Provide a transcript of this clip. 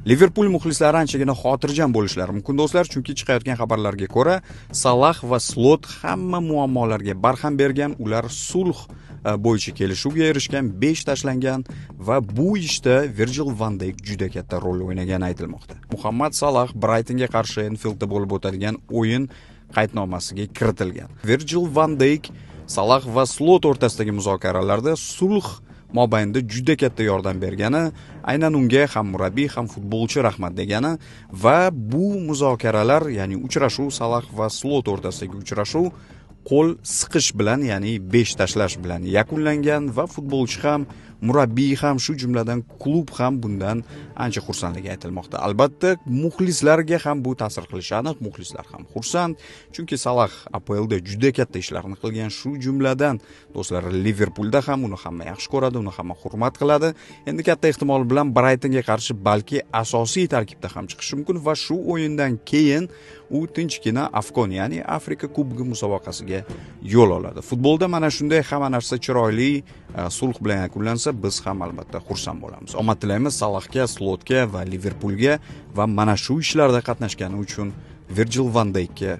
Liverpul muxlislari anchagina xotirjam bo'lishlari mumkin, do'stlar, chunki chiqayotgan xabarlarga ko'ra, Salah va Slot hamma muammolarga barham bergan, ular sulh bo'yicha kelishuvga erishgan, 5 tashlangan va bu ishda Virgil van Dayk juda katta rol o'ynagani aytilmoqda. Muhammad Salah Braytonga qarshi Enfieldda bo'lib o'tadigan o'yin qaydnomasiga kiritilgan. Virgil van Dayk Salah va Slot o'rtasidagi muzokaralarda sulh mobaynida juda katta yordam bergani, aynan unga ham murabbiy, ham futbolchi rahmat degani va bu muzokaralar, ya'ni uchrashuv, Salah va Slot o'rtasidagi uchrashuv qo'l siqish bilan, ya'ni 5 tashlash bilan yakunlangan va futbolchi ham, murabbiy ham, shu jumladan klub ham bundan ancha xursandligi aytilmoqda. Albatta, muxlislarga ham bu ta'sir qilishi aniq, muxlislar ham xursand, chunki Salah APLda juda katta ishlarni qilgan, shu jumladan, do'stlar, Liverpulda ham uni hamma yaxshi ko'radi, uni hamma hurmat qiladi. Endi katta ehtimol bilan Braytonga qarshi balki asosiy tarkibda ham chiqishi mumkin va shu o'yindan keyin u tinchgina AFCON, ya'ni Afrika Kubogi musobaqasiga yo'l oladi. Futbolda mana shunday hamma narsa chiroyli sulh bilan yakunlansa, biz ham albatta xursand bo'lamiz. Omad tilaymiz Salahga, Slotga va Liverpulga va mana shu ishlarda qatnashgani uchun Virgil van Daykka.